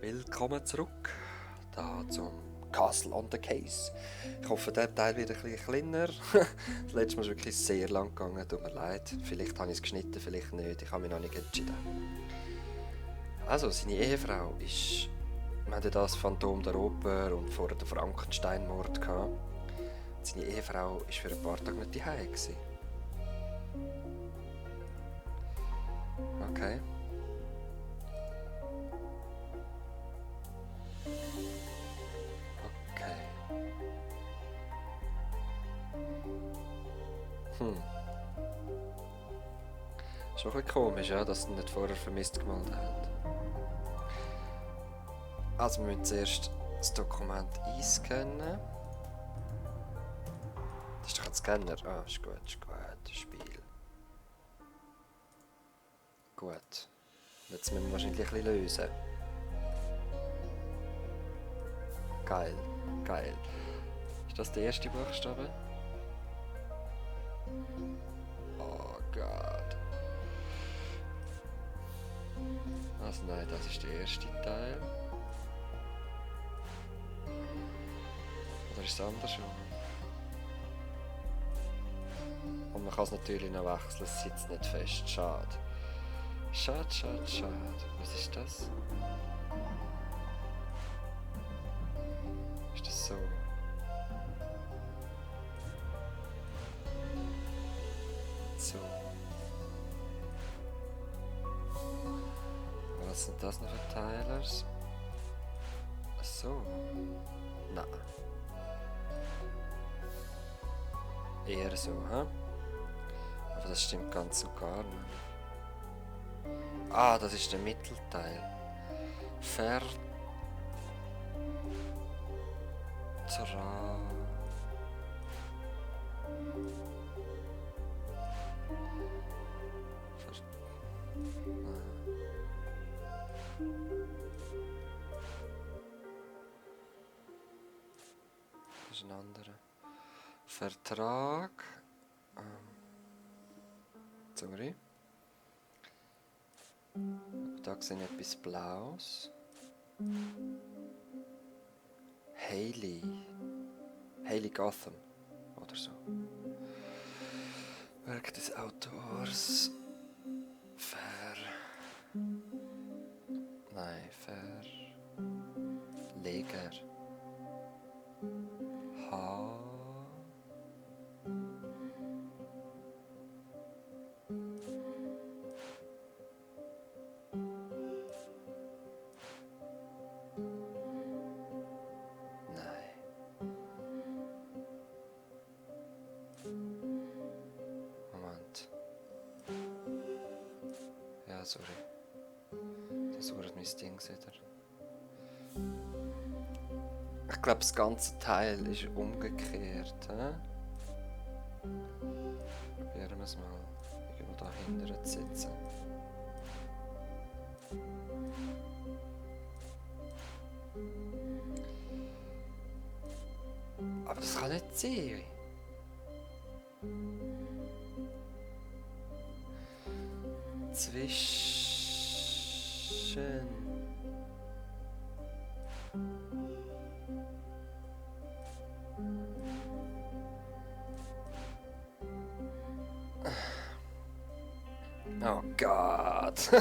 Willkommen zurück, da zum Castle on the Case. Ich hoffe, der Teil wird ein bisschen kleiner. Das letzte Mal ist wirklich sehr lang gegangen, tut mir leid. Vielleicht habe ich es geschnitten, vielleicht nicht, ich habe mich noch nicht entschieden. Also, seine Ehefrau ist... Wir hatten ja das Phantom der Oper und vorher den Frankenstein-Mord gehabt. Seine Ehefrau war für ein paar Tage nicht zu Hause. Okay. Okay. Ist schon ein bisschen komisch, ja, dass sie ihn nicht vorher vermisst gemeldet hat. Also wir müssen zuerst das Dokument einscannen. Das ist doch ein Scanner. Ah, ist gut, Spiel. Gut. Jetzt müssen wir wahrscheinlich ein bisschen lösen. Geil, geil. Ist das der erste Buchstabe? Oh Gott. Also nein, das ist der erste Teil. Oder ist es andersrum? Und man kann es natürlich noch wechseln, es sitzt nicht fest. Schade. Schade. Was ist das? Ist das so? So. Was sind das noch für Teilers? Ach so. Nein. Eher so, hä? Aber das stimmt ganz und gar nicht. Ah, das ist der Mittelteil. Das ist ein anderer. Vertrag. Sorry. Da sehe ich etwas Blaues. Hayley Gotham. Oder so. Werk des Autors. Verleger. Moment. Ja, sorry. Das war mein Ding wieder. Ich glaube, das ganze Teil ist umgekehrt. Probieren wir es mal. Irgendwo da hinten zu sitzen. Aber das kann nicht sein. Zwischen... Oh Gott.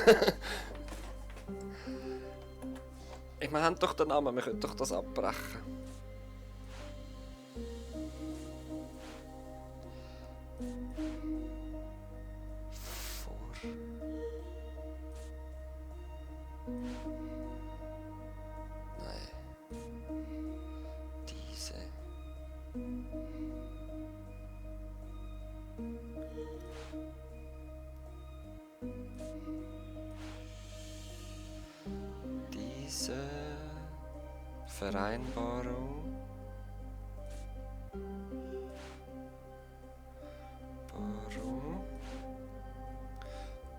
Wir haben doch den Namen, wir können doch das abbrechen. Nein. Diese. Diese Vereinbarung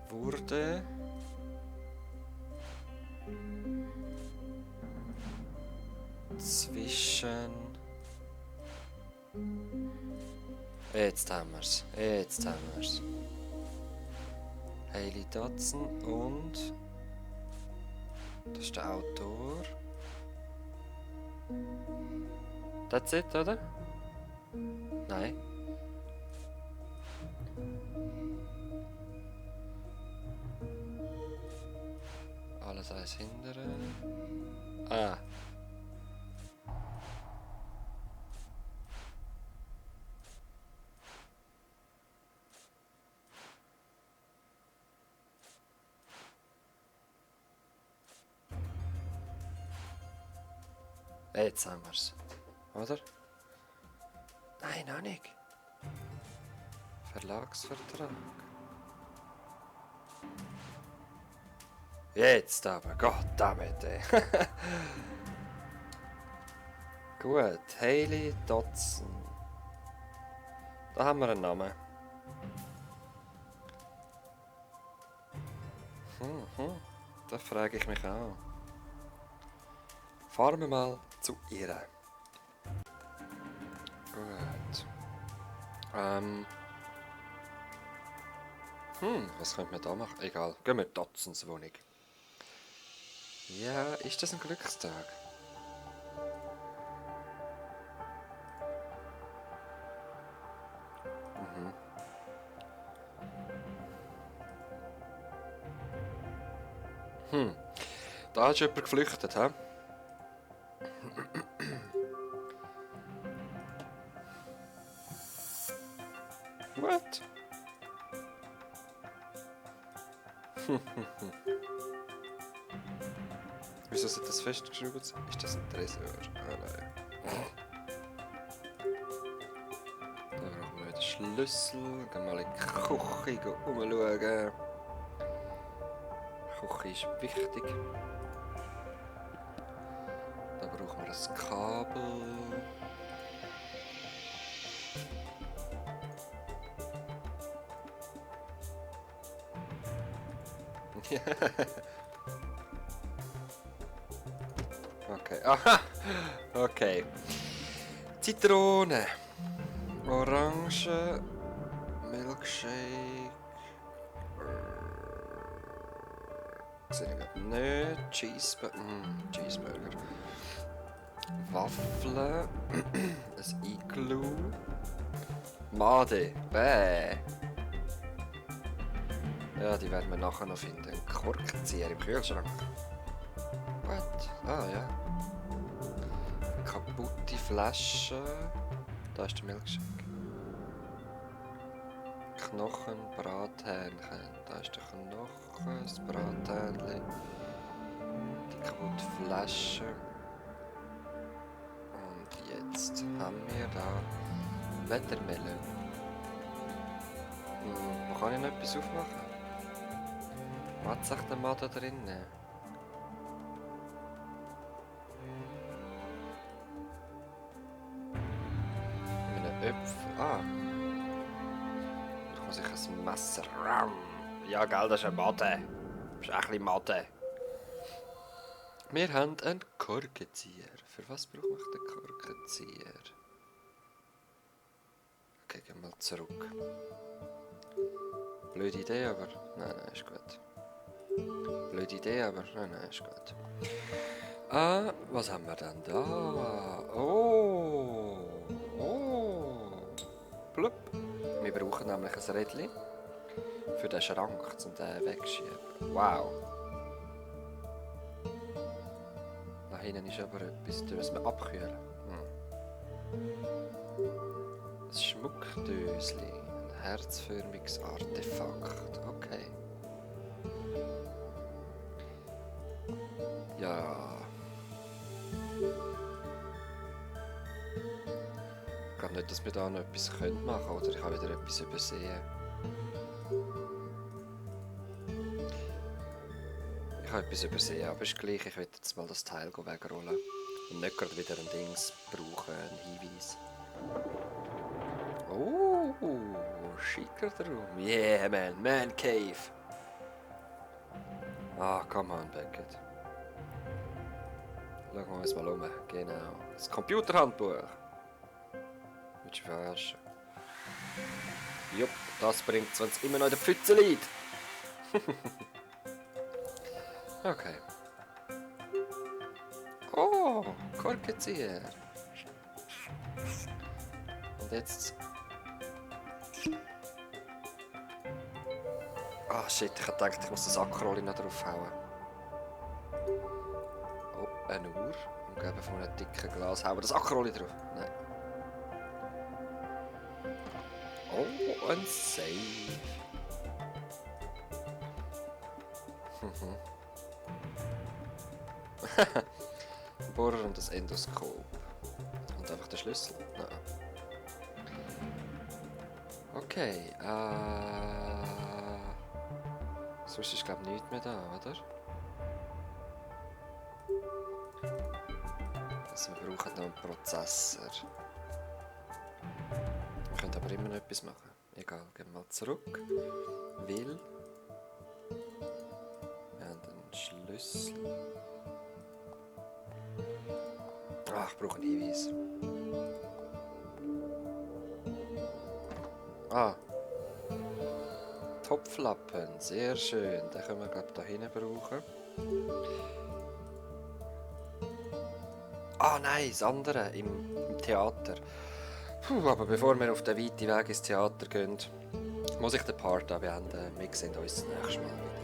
wurde zwischen... Jetzt haben wir's. Hayley Dodson und Das ist der Autor. That's it, oder? Nein. Alles eins hindern. Ah. Jetzt haben wir es. Oder? Nein, noch nicht. Verlagsvertrag. Jetzt aber, Gottverdammt, ey. Gut, Hayley Dodson. Da haben wir einen Namen. Da frage ich mich auch. Fahren wir mal zu ihr. Gut. Was könnte man da machen? Egal, gehen wir in Dodsons Wohnung. Ja, ist das ein Glückstag? Da ist jemand geflüchtet, hä? What? Wieso sollte das festgeschrieben sein? Ist das ein Tresor? Ah, nein. Da brauchen wir den Schlüssel. Gehen mal in die Küche umschauen. Die Küche ist wichtig. Da brauchen wir ein Kabel. Okay, aha! Okay. Zitrone. Orange. Milkshake. Sehe ich gerade nicht. Cheeseburger. Waffeln. Ein Igloo. Made. Bäh. Ja, die werden wir nachher noch finden. Ein Korkenzieher im Kühlschrank. What? Ah, ja. Kaputte Flasche. Da ist der Milkshake. Knochen, Brathähnchen. Da ist der Knochen, das Brathähnchen. Die kaputte Flasche. Und jetzt haben wir da Wettermelon. Wo kann ich noch etwas aufmachen? Was sagt der Mann da drinnen? Äpfel. Ah. Da kann sich ein Messer. Ja, gell, das ist ein Mate. Das ist ein bisschen Mate. Wir haben einen Korkenzieher. Für was braucht man den Korkenzieher? Okay, gehen wir mal zurück. Blöde Idee, aber... Nein, ist gut. Blöde Idee, aber... Nein, ist gut. Ah, was haben wir denn da? Oh. Plupp. Wir brauchen nämlich ein Rädchen für den Schrank, um den wegzuschieben. Wow. Da hinten ist aber etwas, das müssen wir abkühlen. Ein Schmuckdöschen, ein herzförmiges Artefakt. Okay. Ja. Ich glaube nicht, dass wir da noch etwas machen können, oder ich habe wieder etwas übersehen. Ich habe etwas übersehen, aber ist gleich, ich werde jetzt mal das Teil wegrollen. Und nicht gerade wieder ein Dings brauchen, einen Hinweis. Oh, schicker Raum. Yeah, man cave. Ah, come on, Beckett. Schauen wir uns mal um. Genau. Das Computerhandbuch. Willst du verarschen? Jupp, das bringt es, wenn es immer noch in der Pfütze liegt. Okay. Oh, Korkenzieher. Und jetzt... Ah, shit, ich hab gedacht, ich muss das Ackerolli noch draufhauen. Oh, eine Uhr. Umgeben von einem dicken Glas. Hauen wir das Ackerolli drauf? Nein. Oh, ein Save. Ein Bohrer und das Endoskop. Und einfach der Schlüssel? Nein. Okay, sonst ist glaube ich nichts mehr da, oder? Also wir brauchen noch einen Prozessor. Wir können aber immer noch etwas machen. Egal, gehen wir mal zurück. Will. Wir haben einen Schlüssel. Ah, ich brauche einen Hinweis. Ah. Topflappen, sehr schön. Den können wir glaube ich da hinten brauchen. Ah nein, das andere im Theater. Puh, aber bevor wir auf den weiten Weg ins Theater gehen, muss ich den Part beenden. Wir sehen uns das nächste Mal wieder.